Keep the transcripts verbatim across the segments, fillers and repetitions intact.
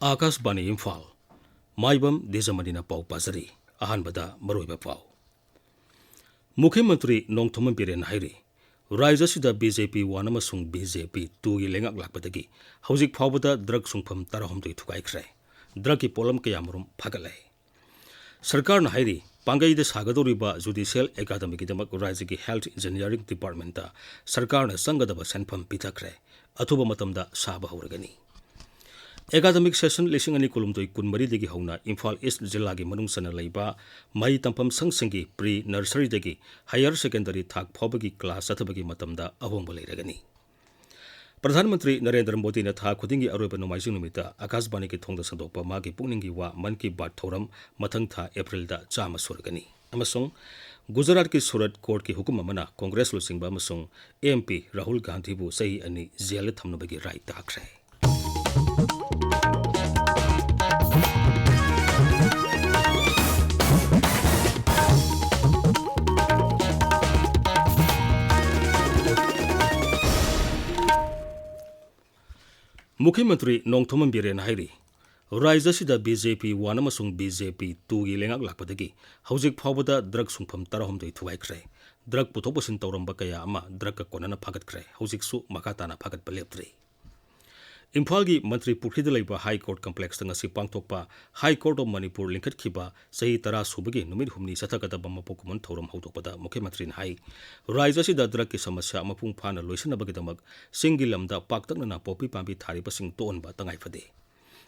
ꯑꯥꯀꯥꯁꯕꯥꯅꯤ ꯏꯝꯐꯥꯜ꯫ ꯃꯥꯏꯕꯝ ꯗꯤꯖꯃꯅꯤꯅ ꯄꯥꯎ ꯄꯥꯖꯔꯤ꯫ ꯑꯍꯥꯟꯕꯗ ꯃꯔꯨꯑꯣꯏꯕ ꯄꯥꯎ꯫ ꯃꯨꯈ꯭ꯌ ꯃꯟꯇ꯭ꯔꯤ ꯅꯣꯡꯊꯣꯝꯕꯝ ꯕꯤꯔꯦꯟꯅ ꯍꯥꯏꯔꯤ, ꯔꯥꯖ꯭ꯌ ꯑꯁꯤꯗ ꯕꯤ ꯖꯦ ꯄꯤ ꯋꯥꯟ ꯑꯃꯁꯨꯡ ꯕꯤ ꯖꯦ ꯄꯤ ꯇꯨꯒꯤ ꯂꯩꯉꯥꯛ ꯂꯥꯛꯄꯗꯒꯤ ꯍꯧꯖꯤꯛ ꯐꯥꯎꯕꯗ ꯗ꯭ꯔꯒ ꯁꯨꯡꯐꯝ ꯇꯔꯥꯍꯨꯝꯗꯣꯏ ꯊꯨꯒꯥꯏꯈ꯭ꯔꯦ꯫ ꯗ꯭ꯔꯒꯀꯤ ꯄꯣꯠꯂꯝ ꯀꯌꯥꯃꯔꯨꯝ ꯐꯥꯒꯠꯂꯦ꯫ ꯁꯔꯀꯥꯔꯅ ꯍꯥꯏꯔꯤ, ꯄꯥꯡꯒꯩꯗ ꯁꯥꯒꯗꯧꯔꯤꯕ ꯖꯨꯗꯤꯁꯤꯌꯦꯜ ꯑꯦꯀꯥꯗꯃꯤꯒꯤꯗꯃꯛ ꯔꯥꯖ꯭ꯌꯒꯤ ꯍꯦꯜꯊ ꯏꯟꯖꯤꯅꯤꯌꯥꯔꯤꯡ ꯗꯤꯄꯥꯔꯠꯃꯦꯟꯇ ꯁꯔꯀꯥꯔꯅ ꯆꯪꯒꯗꯕ ꯁꯦꯟꯐꯝ ꯄꯤꯊꯈ꯭ꯔꯦ꯫ ꯑꯊꯨꯕ ꯃꯇꯝꯗ ꯁꯥꯕ ꯍꯧꯔꯒꯅꯤ꯫ ꯑꯦꯀꯥꯗꯃꯤꯛ ꯁꯦꯁꯟ ꯂꯤꯁꯤꯡ ꯑꯅꯤ ꯀꯨꯟꯍꯨꯝꯗꯣꯏ ꯀꯨꯟꯃꯔꯤꯗꯒꯤ ꯍꯧꯅ ꯏꯝꯐꯥꯜ ꯏꯁ꯭ꯠ ꯖꯤꯂꯥꯒꯤ ꯃꯅꯨꯡ ꯆꯟꯅ ꯂꯩꯕ ꯃꯍꯩ ꯇꯝꯐꯝ ꯁꯪꯁꯤꯡꯒꯤ ꯄ꯭ꯔꯤ ꯅꯔꯁꯔꯤꯗꯒꯤ ꯍꯥꯌꯔ ꯁꯦꯀꯦꯟꯗꯔꯤ ꯊꯥꯛ ꯐꯥꯎꯕꯒꯤ ꯀ꯭ꯂꯥꯁ ꯆꯠꯊꯕꯒꯤ ꯃꯇꯝꯗ ꯑꯍꯣꯡꯕ ꯂꯩꯔꯒꯅꯤ꯫ ꯄ꯭ꯔꯙꯥꯟ ꯃꯟꯇ꯭ꯔꯤ ꯅꯔꯦꯟꯗ꯭ꯔ ꯃꯣꯗꯤꯅ ꯊꯥ ꯈꯨꯗꯤꯡꯒꯤ ꯑꯔꯣꯏꯕ ꯅꯣꯡꯃꯥꯏꯖꯤꯡ ꯅꯨꯃꯤꯠꯇ ꯑꯥꯀꯥꯁꯕꯥꯅꯤꯒꯤ ꯊꯣꯡꯗ ꯁꯟꯗꯣꯛꯄ ꯃꯥꯒꯤ ꯄꯨꯛꯅꯤꯡꯒꯤ ꯋꯥ ꯃꯟ ꯀꯤ ꯕꯥꯠ ꯊꯧꯔꯝ ꯃꯊꯪ ꯊꯥ ꯑꯦꯄ꯭ꯔꯤꯜꯗ ꯆꯥꯝꯃ ꯁꯨꯔꯒꯅꯤ꯫ ꯑꯃꯁꯨꯡ ꯒꯨꯖꯔꯥꯠꯀꯤ ꯁꯨꯔꯠ ꯀꯣꯔꯠꯀꯤ ꯍꯨꯀꯨꯝ ꯑꯃꯅ ꯀꯣꯡꯒ꯭ꯔꯦꯁ ꯂꯨꯆꯤꯡꯕ ꯑꯃꯁꯨꯡ ꯑꯦꯝ ꯄꯤ ꯔꯥꯍꯨꯜ ꯒꯥꯟꯙꯤꯕꯨ ꯆꯍꯤ ꯑꯅꯤ ꯖꯦꯜꯗ ꯊꯝꯅꯕꯒꯤ ꯔꯥꯏ ꯇꯥꯈ꯭ꯔꯦ꯫ ꯃꯨꯈ꯭ꯌ ꯃꯟꯇ꯭ꯔꯤ ꯅꯣꯡꯊꯣꯝꯕꯝ ꯕꯤꯔꯦꯟꯅ ꯍꯥꯏꯔꯤ, ꯔꯥꯖ꯭ꯌ ꯑꯁꯤꯗ ꯕꯤ ꯖꯦ ꯄꯤ ꯋꯥꯟ ꯑꯃꯁꯨꯡ ꯕꯤ ꯖꯦ ꯄꯤ ꯇꯨꯒꯤ ꯂꯩꯉꯥꯛ ꯂꯥꯛꯄꯗꯒꯤ ꯍꯧꯖꯤꯛ ꯐꯥꯎꯕꯗ ꯗ꯭ꯔꯒ ꯁꯨꯡꯐꯝ ꯇꯔꯥꯍꯨꯝꯗꯣꯏ ꯊꯨꯒꯥꯏꯈ꯭ꯔꯦ꯫ ꯗ꯭ꯔꯒ ꯄꯨꯊꯣꯛ ꯄꯨꯁꯤꯟ ꯇꯧꯔꯝꯕ ꯀꯌꯥ ꯑꯃ ꯗ꯭ꯔꯒꯀ ꯀꯣꯟꯅꯅ ꯐꯥꯒꯠꯈ꯭ꯔꯦ꯫ ꯍꯧꯖꯤꯛꯁꯨ ꯃꯈꯥ ꯇꯥꯅ ꯐꯥꯒꯠꯄ ꯂꯦꯞꯇ꯭ꯔꯤ꯫ ꯏꯝꯐꯥꯜꯒꯤ ꯃꯟꯇ꯭ꯔꯤ ꯄꯨꯈ꯭ꯔꯤꯗ ꯂꯩꯕ ꯍꯥꯏ ꯀꯣꯔꯠ ꯀꯝꯄ꯭ꯂꯦꯛꯁꯇ ꯉꯁꯤ ꯄꯥꯡꯊꯣꯛꯄ ꯍꯥꯏ ꯀꯣꯔꯠ ꯑꯣꯐ ꯃꯅꯤꯄꯨꯔ ꯂꯤꯡꯈꯠꯈꯤꯕ ꯆꯍꯤ ꯇꯔꯥ ꯁꯨꯕꯒꯤ ꯅꯨꯃꯤꯠ ꯍꯨꯝꯅꯤ ꯆꯠꯊꯒꯗꯕ ꯃꯄꯣꯛ ꯀꯨꯝꯑꯣꯟ ꯊꯧꯔꯝ ꯍꯧꯗꯣꯛꯄꯗ ꯃꯨꯈ꯭ꯌ ꯃꯟꯇ꯭ꯔꯤꯅ ꯍꯥꯏ, ꯔꯥꯖ꯭ꯌ ꯑꯁꯤꯗ ꯗ꯭ꯔꯒꯀꯤ ꯁꯃꯁ꯭ꯌꯥ ꯃꯄꯨꯡ ꯐꯥꯅ ꯂꯣꯏꯁꯤꯟꯅꯕꯒꯤꯗꯃꯛ ꯆꯤꯡꯒꯤ ꯂꯝꯗ ꯄꯥꯛꯇꯛꯅꯅ ꯄꯣꯄꯤ ꯄꯥꯝꯕꯤ ꯊꯥꯔꯤꯕꯁꯤꯡ ꯇꯣꯛꯍꯟꯕ ꯇꯉꯥꯏ ꯐꯗꯦ꯫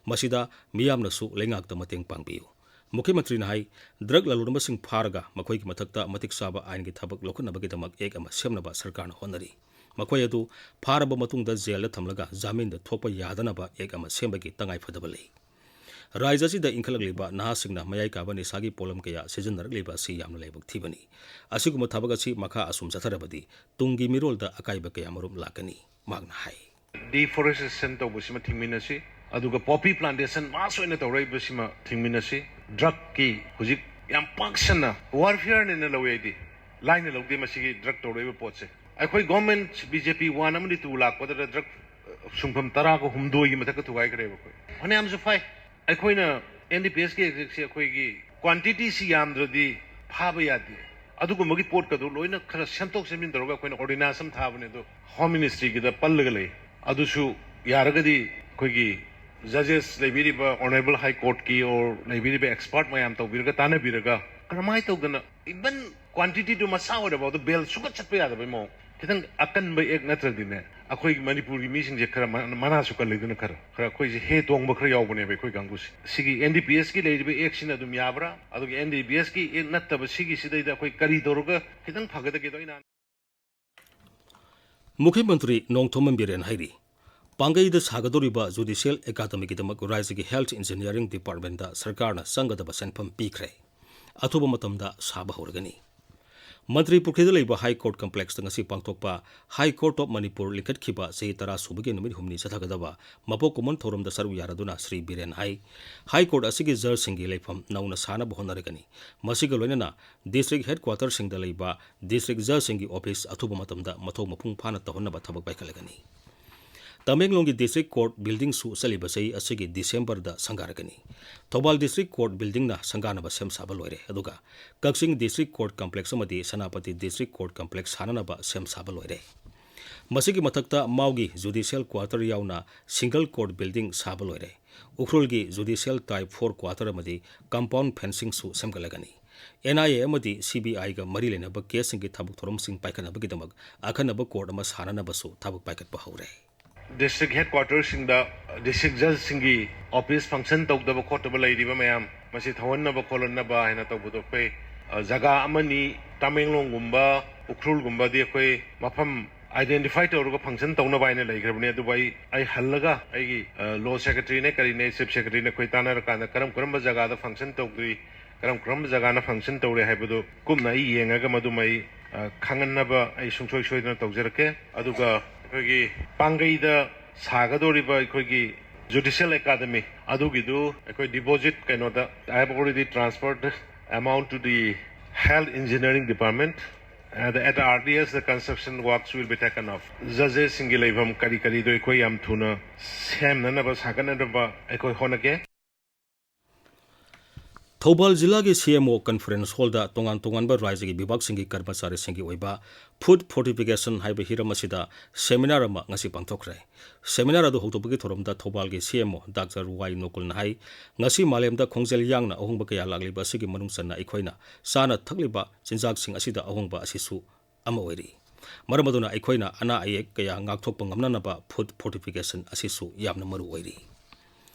ꯃꯁꯤꯗ ꯃꯤꯌꯥꯝꯅꯁꯨ ꯂꯩꯉꯥꯛꯇ ꯃꯇꯦꯡ ꯄꯥꯡꯕꯤꯌꯨ꯫ ꯃꯨꯈ꯭ꯌ ꯃꯟꯇ꯭ꯔꯤꯅ ꯍꯥꯏ, ꯗ꯭ꯔꯒ ꯂꯂꯣꯟꯕꯁꯤꯡ ꯐꯥꯔꯒ ꯃꯈꯣꯏꯒꯤ ꯃꯊꯛꯇ ꯃꯇꯤꯛ ꯆꯥꯕ ꯑꯥꯏꯟꯒꯤ ꯊꯕꯛ ꯂꯧꯈꯠꯅꯕꯒꯤꯗꯃꯛ ꯑꯦꯛ ꯑꯃ ꯁꯦꯝꯅꯕ ꯁꯔꯀꯥꯔꯅ ꯍꯣꯠꯅꯔꯤ꯫ ꯃꯈꯣꯏ ꯑꯗꯨ ꯐꯥꯔꯕ ꯃꯇꯨꯡꯗ ꯖꯦꯜꯗ ꯊꯝꯂꯒ ꯖꯥꯃꯤꯟꯗ ꯊꯣꯛꯄ ꯌꯥꯗꯅꯕ ꯑꯦꯛ ꯑꯃ ꯁꯦꯝꯕꯒꯤ ꯇꯉꯥꯏ ꯐꯗꯕ ꯂꯩ꯫ ꯔꯥꯖ꯭ꯌ ꯑꯁꯤꯗ ꯏꯟꯈꯠꯂꯛꯂꯤꯕ ꯅꯍꯥꯁꯤꯡꯅ ꯃꯌꯥꯏ ꯀꯥꯕ ꯅꯤꯁꯥꯒꯤ ꯄꯣꯠꯂꯝ ꯀꯌꯥ ꯁꯤꯖꯤꯟꯅꯔꯛꯂꯤꯕ ꯑꯁꯤ ꯌꯥꯝꯅ ꯂꯥꯏꯕꯛ ꯊꯤꯕꯅꯤ꯫ ꯑꯁꯤꯒꯨꯝꯕ ꯊꯕꯛ ꯑꯁꯤ ꯃꯈꯥ ꯑꯁꯨꯝ ꯆꯠꯊꯔꯕꯗꯤ ꯇꯨꯡꯒꯤ ꯃꯤꯔꯣꯜꯗ ꯑꯀꯥꯏꯕ ꯀꯌꯥꯃꯔꯨꯝ ꯂꯥꯛꯀꯅꯤ, ꯃꯍꯥꯛꯅ ꯍꯥꯏ꯫ ꯗꯤꯐꯣꯔꯦꯁꯇꯦꯁꯟ ꯇꯧꯕꯁꯤꯃ ꯊꯤꯡꯃꯤꯟꯅꯁꯤ, ꯑꯗꯨꯒ ꯄꯣꯄꯤ ꯄ꯭ꯂꯥꯟꯇꯦꯁꯟ ꯃꯥꯁ ꯑꯣꯏꯅ ꯇꯧꯔꯛꯏꯕꯁꯤꯃ ꯊꯤꯡꯃꯤꯟꯅꯁꯤ꯫ ꯗ꯭ꯔꯒꯀꯤ ꯍꯧꯖꯤꯛ ꯌꯥꯝ ꯄꯥꯛ ꯁꯟꯅ ꯋꯥꯔꯐꯤꯌꯔꯅꯦꯅ ꯂꯧꯋꯦ ꯑꯩꯗꯤ, ꯂꯥꯏꯅ ꯂꯧꯗꯦ ꯃꯁꯤꯒꯤ ꯗ꯭ꯔꯒ ꯇꯧꯔꯛꯏꯕ ꯄꯣꯠꯁꯦ꯫ ꯑꯩꯈꯣꯏ ꯒꯣꯔꯃꯦꯟ ꯕꯤ ꯖꯦ ꯄꯤ ꯋꯥꯟ ꯑꯃꯗꯤ ꯇꯨ ꯂꯥꯛꯄꯗꯨꯗ ꯗ꯭ꯔꯒ ꯁꯨꯡꯐꯝ ꯇꯔꯥꯒ ꯍꯨꯝꯗꯣꯏꯒꯤ ꯃꯊꯛꯇ ꯊꯨꯒꯥꯏꯈ꯭ꯔꯦꯕ ꯑꯩꯈꯣꯏ꯫ ꯐꯅꯌꯥꯝꯁꯨ ꯐꯥꯏ꯫ ꯑꯩꯈꯣꯏꯅ ꯑꯦꯟ ꯗꯤ ꯄꯤ ꯑꯦꯁꯀꯤ ꯑꯦꯛꯁꯦꯁꯁꯤ ꯑꯩꯈꯣꯏꯒꯤ ꯀ꯭ꯋꯥꯟꯇꯤꯇꯤꯁꯤ ꯌꯥꯝꯗ꯭ꯔꯗꯤ ꯐꯥꯕ ꯌꯥꯗꯦ꯫ ꯑꯗꯨꯒꯨꯝꯕꯒꯤ ꯄꯣꯠꯀꯗꯣ ꯂꯣꯏꯅ ꯈꯔ ꯁꯦꯝꯗꯣꯛ ꯁꯦꯝꯖꯤꯟ ꯇꯧꯔꯒ ꯑꯩꯈꯣꯏꯅ ꯑꯣꯔꯗꯤꯅꯥꯟꯁ ꯑꯃ ꯊꯥꯕꯅꯦ, ꯑꯗꯣ ꯍꯣꯝ ꯃꯤꯅꯤꯁꯇ꯭ꯔꯤꯒꯤꯗ ꯄꯜꯂꯒ ꯂꯩ꯫ ꯑꯗꯨꯁꯨ ꯌꯥꯔꯒꯗꯤ ꯑꯩꯈꯣꯏꯒꯤ ꯖꯖꯦꯁ ꯂꯩꯕꯤꯔꯤꯕ ꯑꯣꯅꯔꯦꯕꯜ ꯍꯥꯏ ꯀꯣꯔꯠꯀꯤ ꯑꯣꯔ ꯂꯩꯕꯤꯔꯤꯕ ꯑꯦꯛꯁꯄꯥꯔꯠ ꯃꯌꯥꯝ ꯇꯧꯕꯤꯔꯒ, ꯇꯥꯟꯅꯕꯤꯔꯒ, ꯀꯔꯝꯍꯥꯏꯅ ꯇꯧꯗꯅ ꯏꯚꯟ ꯀ꯭ꯋꯥꯟꯇꯤꯇꯤꯗꯨ ꯃꯆꯥ ꯑꯣꯏꯔꯕ ꯑꯗꯨ ꯕꯦꯜ ꯁꯨꯡꯆꯠ ꯆꯠꯄ ꯌꯥꯗꯕꯩ ꯃꯑꯣꯡ꯫ ꯈꯤꯇꯪ ꯑꯀꯟꯕ ꯑꯦꯛ ꯅꯠꯇ꯭ꯔꯗꯤꯅꯦ, ꯑꯩꯈꯣꯏꯒꯤ ꯃꯅꯤꯄꯨꯔꯒꯤ ꯃꯤꯁꯤꯡꯁꯦ ꯈꯔ ꯃ-, ꯃꯅꯥꯁꯨ ꯀꯜꯂꯤꯗꯅ, ꯈꯔ ꯈꯔ ꯑꯩꯈꯣꯏꯁꯦ ꯍꯦ ꯇꯣꯡꯕ ꯈꯔ ꯌꯥꯎꯕꯅꯦꯕ ꯑꯩꯈꯣꯏ ꯀꯥꯡꯕꯨꯁꯦ꯫ ꯁꯤꯒꯤ ꯑꯦꯟ ꯗꯤ ꯄꯤ ꯑꯦꯁꯀꯤ ꯂꯩꯔꯤꯕ ꯑꯦꯛꯁꯤꯅ ꯑꯗꯨꯝ ꯌꯥꯕ꯭ꯔꯥ? ꯑꯗꯨꯒ ꯑꯦꯟ ꯗꯤ ꯄꯤ ꯑꯦꯁꯀꯤ ꯑꯦꯛ ꯅꯠꯇꯕ ꯁꯤꯒꯤꯁꯤꯗꯩꯗ ꯑꯩꯈꯣꯏ ꯀꯔꯤ ꯇꯧꯔꯒ ꯈꯤꯇꯪ ꯐꯒꯗꯒꯦꯗꯣ ꯑꯩꯅ ꯃꯨꯈ꯭ꯌ ꯃꯟꯇ꯭ꯔꯤ ꯅꯣꯡꯊꯣꯝꯕꯝ ꯕꯤꯔꯦꯟ ꯍꯥꯏꯔꯤ, ꯄꯥꯡꯒꯩꯗ ꯁꯥꯒꯗꯧꯔꯤꯕ ꯖꯨꯗꯤꯁꯤꯌꯦꯜ ꯑꯦꯀꯥꯗꯃꯤꯒꯤꯗꯃꯛ ꯔꯥꯖ꯭ꯌꯒꯤ ꯍꯦꯜꯊ ꯏꯟꯖꯤꯅꯤꯌꯥꯔꯤꯡ ꯗꯤꯄꯥꯔꯠꯃꯦꯟꯗ ꯁꯔꯀꯥꯔꯅ ꯆꯪꯒꯗꯕ ꯁꯦꯟꯐꯝ ꯄꯤꯈ꯭ꯔꯦ꯫ ꯑꯊꯨꯕ ꯃꯇꯝꯗ ꯁꯥꯕ ꯍꯧꯔꯒꯅꯤ꯫ ꯃꯟꯇ꯭ꯔꯤ ꯄꯨꯈ꯭ꯔꯤꯗ ꯂꯩꯕ ꯍꯥꯏ ꯀꯣꯔꯠ ꯀꯝꯄ꯭ꯂꯦꯛꯁꯇ ꯉꯁꯤ ꯄꯥꯡꯊꯣꯛꯄ ꯍꯥꯏ ꯀꯣꯔꯠ ꯑꯣꯐ ꯃꯅꯤꯄꯨꯔ ꯂꯤꯡꯈꯠꯈꯤꯕ ꯆꯍꯤ ꯇꯔꯥ ꯁꯨꯕꯒꯤ ꯅꯨꯃꯤꯠ ꯍꯨꯝꯅꯤ ꯆꯠꯊꯒꯗꯕ ꯃꯄꯣꯛ ꯀꯨꯝꯑꯣꯟ ꯊꯧꯔꯝꯗ ꯁꯔꯨꯛ ꯌꯥꯔꯗꯨꯅ ꯁ꯭ꯔꯤ ꯕꯤꯔꯦꯟ ꯍꯥꯏ, ꯍꯥꯏ ꯀꯣꯔꯠ ꯑꯁꯤꯒꯤ ꯖꯖꯁꯤꯡꯒꯤ ꯂꯩꯐꯝ ꯅꯧꯅ ꯁꯥꯅꯕ ꯍꯣꯠꯅꯔꯒꯅꯤ꯫ ꯃꯁꯤꯒ ꯂꯣꯏꯅꯅ ꯗꯤꯁꯇ꯭ꯔꯤꯛ ꯍꯦꯗꯀ꯭ꯋꯥꯇꯔꯁꯤꯡꯗ ꯂꯩꯕ ꯗꯤꯁꯇ꯭ꯔꯤꯛ ꯖꯖꯁꯤꯡꯒꯤ ꯑꯣꯐꯤꯁ ꯑꯊꯨꯕ ꯃꯇꯝꯗ ꯃꯊꯧ ꯃꯄꯨꯡ ꯐꯥꯅ ꯇꯧꯍꯟꯅꯕ ꯊꯕꯛ ꯄꯥꯏꯈꯠꯂꯒꯅꯤ꯫ ꯇꯃꯦꯡꯂꯣꯡꯒꯤ ꯗꯤꯁꯇ꯭ꯔꯤꯛ ꯀꯣꯔꯠ ꯕꯤꯜꯗꯤꯡꯁꯨ ꯆꯠꯂꯤꯕ ꯆꯍꯤ ꯑꯁꯤꯒꯤ ꯗꯤꯁꯦꯝꯕꯔꯗ ꯁꯪꯒꯥꯔꯒꯅꯤ꯫ ꯊꯧꯕꯥꯜ ꯗꯤꯁꯇ꯭ꯔꯤꯛ ꯀꯣꯔꯠ ꯕꯤꯜꯗꯤꯡꯅ ꯁꯪꯒꯥꯅꯕ ꯁꯦꯝ ꯁꯥꯕ ꯂꯣꯏꯔꯦ, ꯑꯗꯨꯒ ꯀꯛꯆꯤꯡ ꯗꯤꯁꯇ꯭ꯔꯤꯛ ꯀꯣꯔꯠ ꯀꯝꯄ꯭ꯂꯦꯛꯁ ꯑꯃꯗꯤ ꯁꯦꯅꯥꯄꯇꯤ ꯗꯤꯁꯇ꯭ꯔꯤꯛ ꯀꯣꯔꯠ ꯀꯝꯄ꯭ꯂꯦꯛꯁ ꯁꯥꯅꯅꯕ ꯁꯦꯝ ꯁꯥꯕ ꯂꯣꯏꯔꯦ꯫ ꯃꯁꯤꯒꯤ ꯃꯊꯛꯇ ꯃꯥꯎꯒꯤ ꯖꯨꯗꯤꯁꯤꯌꯦꯜ ꯀ꯭ꯋꯥꯇꯔ ꯌꯥꯎꯅ ꯁꯤꯡꯒꯜ ꯀꯣꯔꯠ ꯕꯤꯜꯗꯤꯡ ꯁꯥꯕ ꯂꯣꯏꯔꯦ꯫ ꯎꯈ꯭ꯔꯨꯜꯒꯤ ꯖꯨꯗꯤꯁꯤꯌꯦꯜ ꯇꯥꯏꯞ ꯐꯣꯔ ꯀ꯭ꯋꯥꯇꯔ ꯑꯃꯗꯤ ꯀꯝꯄꯥꯎꯟ ꯐꯦꯟꯁꯤꯡꯁꯨ ꯁꯦꯝꯒꯠꯂꯒꯅꯤ꯫ ꯑꯦꯟ ꯑꯥꯏ ꯑꯦ ꯑꯃꯗꯤ ꯁꯤ ꯕꯤ ꯑꯥꯏꯒ ꯃꯔꯤ ꯂꯩꯅꯕ ꯀꯦꯁꯁꯤꯡꯒꯤ ꯊꯕꯛ ꯊꯧꯔꯝꯁꯤꯡ ꯄꯥꯏꯈꯠꯅꯕꯒꯤꯗꯃꯛ ꯑꯈꯟꯅꯕ ꯀꯣꯔꯠ ꯑꯃ ꯁꯥꯅꯅꯕꯁꯨ ꯊꯕꯛ ꯄꯥꯏꯈꯠꯄ ꯍꯧꯔꯦ꯫ ꯗꯤꯁꯇ꯭ꯔꯤꯛ ꯍꯦꯗꯀ꯭ꯋꯥꯇꯔꯁꯤꯡꯗ ꯗꯤꯁꯇ꯭ꯔꯤꯛ ꯖꯖꯁꯤꯡꯒꯤ ꯑꯣꯐꯤꯁ ꯐꯪꯁꯟ ꯇꯧꯗꯕ ꯈꯣꯠꯇꯕ ꯂꯩꯔꯤꯕ ꯃꯌꯥꯝ, ꯃꯁꯤ ꯊꯧꯍꯟꯅꯕ ꯈꯣꯠꯍꯟꯅꯕ ꯍꯥꯏꯅ ꯇꯧꯕꯗꯣ ꯑꯩꯈꯣꯏ, ꯑ, ꯖꯒꯥ ꯑꯃꯅꯤ, ꯇꯃꯦꯡꯂꯣꯡꯒꯨꯝꯕ, ꯎꯈ꯭ꯔꯨꯜꯒꯨꯝꯕꯗꯤ ꯑꯩꯈꯣꯏ ꯃꯐꯝ ꯑꯥꯏꯗꯦꯟꯇꯤꯐꯥꯏ ꯇꯧꯔꯒ ꯐꯪꯁꯟ ꯇꯧꯅꯕ ꯍꯥꯏꯅ ꯂꯩꯈ꯭ꯔꯕꯅꯤ꯫ ꯑꯗꯨꯕꯨ ꯑꯩ, ꯑꯩ ꯍꯜꯂꯒ ꯑꯩꯒꯤ, ꯑ, ꯂꯣ ꯁꯦꯀ꯭ꯔꯦꯇꯔꯤꯅꯦ ꯀꯔꯤꯅꯦ, ꯆꯤꯐ ꯁꯦꯀ꯭ꯔꯦꯇꯔꯤꯅꯦ ꯑꯩꯈꯣꯏ ꯇꯥꯟꯅꯔꯀꯥꯟꯗ ꯀꯔꯝ ꯀꯔꯝꯕ ꯖꯒꯥꯗ ꯐꯪꯁꯟ ꯇꯧꯗ꯭ꯔꯤ, ꯀꯔꯝ ꯀꯔꯝꯕ ꯖꯒꯥꯅ ꯐꯪꯁꯟ ꯇꯧꯔꯦ ꯍꯥꯏꯕꯗꯨ ꯀꯨꯞꯅ ꯑꯩ ꯌꯦꯡꯉꯒ ꯃꯗꯨꯃ ꯑꯩ, ꯑ, ꯈꯪꯍꯟꯅꯕ ꯑꯩ ꯁꯨꯡꯁꯣꯏ ꯁꯣꯏꯗꯅ ꯇꯧꯖꯔꯛꯀꯦ꯫ ꯑꯗꯨꯒ ꯑꯩꯈꯣꯏꯒꯤ ꯄꯥꯡꯒꯩꯗ ꯁꯥꯒꯗꯧꯔꯤꯕ ꯑꯩꯈꯣꯏꯒꯤ ꯖꯨꯗꯤꯁꯤꯌꯦꯜ ꯑꯦꯀꯥꯗꯃꯤ ꯑꯗꯨꯒꯤꯗꯨ ꯑꯩꯈꯣꯏ ꯗꯤꯄꯣꯖꯤꯠ ꯀꯩꯅꯣꯗ, I have already transferred amount to the health engineering department. At the, at the earliest, the construction works will be taken up. Judges ꯁꯤꯡꯒꯤ ꯂꯩꯐꯝ ꯀꯔꯤ ꯀꯔꯤꯗꯣ ꯑꯩꯈꯣꯏ ꯌꯥꯝ ꯊꯨꯅ ꯁꯦꯝꯅꯅꯕ, ꯁꯥꯒꯠꯅꯅꯕ ꯑꯩꯈꯣꯏ ꯍꯣꯠꯅꯒꯦ꯫ ꯊꯧꯕꯥꯜ ꯖꯤꯂꯥꯒꯤ C M O conference hall ꯗ ꯇꯣꯉꯥꯟ ꯇꯣꯉꯥꯟꯕ ꯔꯥꯖ꯭ꯌꯒꯤ ꯕꯤꯚꯥꯒꯁꯤꯡꯒꯤ ꯀꯔꯃꯆꯥꯔꯤꯁꯤꯡꯒꯤ ꯑꯣꯏꯕ food fortification ꯍꯥꯏꯕ ꯍꯤꯔꯝ ꯑꯁꯤꯗ seminar ꯑꯃ ꯉꯁꯤ ꯄꯥꯡꯊꯣꯛꯈ꯭ꯔꯦ꯫ Seminar ꯑꯗꯨ ꯍꯧꯗꯣꯛꯄꯒꯤ ꯊꯧꯔꯝꯗ ꯊꯧꯕꯥꯜꯒꯤ C M O Doctor Y ꯅꯣꯀꯨꯜꯅ ꯍꯥꯏ, ꯉꯁꯤ ꯃꯥꯂꯦꯝꯗ ꯈꯣꯡꯖꯦꯜ ꯌꯥꯡꯅ ꯑꯍꯣꯡꯕ ꯀꯌꯥ ꯂꯥꯛꯂꯤꯕ ꯑꯁꯤꯒꯤ ꯃꯅꯨꯡ ꯆꯟꯅ ꯑꯩꯈꯣꯏꯅ ꯆꯥꯅ ꯊꯛꯂꯤꯕ ꯆꯤꯟꯖꯥꯛꯁꯤꯡ ꯑꯁꯤꯗ ꯑꯍꯣꯡꯕ ꯑꯁꯤꯁꯨ ꯑꯃ ꯑꯣꯏꯔꯤ꯫ ꯃꯔꯝ ꯑꯗꯨꯅ ꯑꯩꯈꯣꯏꯅ ꯑꯅꯥ ꯑꯌꯦꯛ ꯀꯌꯥ ꯉꯥꯛꯊꯣꯛꯄ ꯉꯝꯅꯅꯕ food fortification ꯑꯁꯤꯁꯨ ꯌꯥꯝꯅ ꯃꯔꯨ ꯑꯣꯏꯔꯤ꯫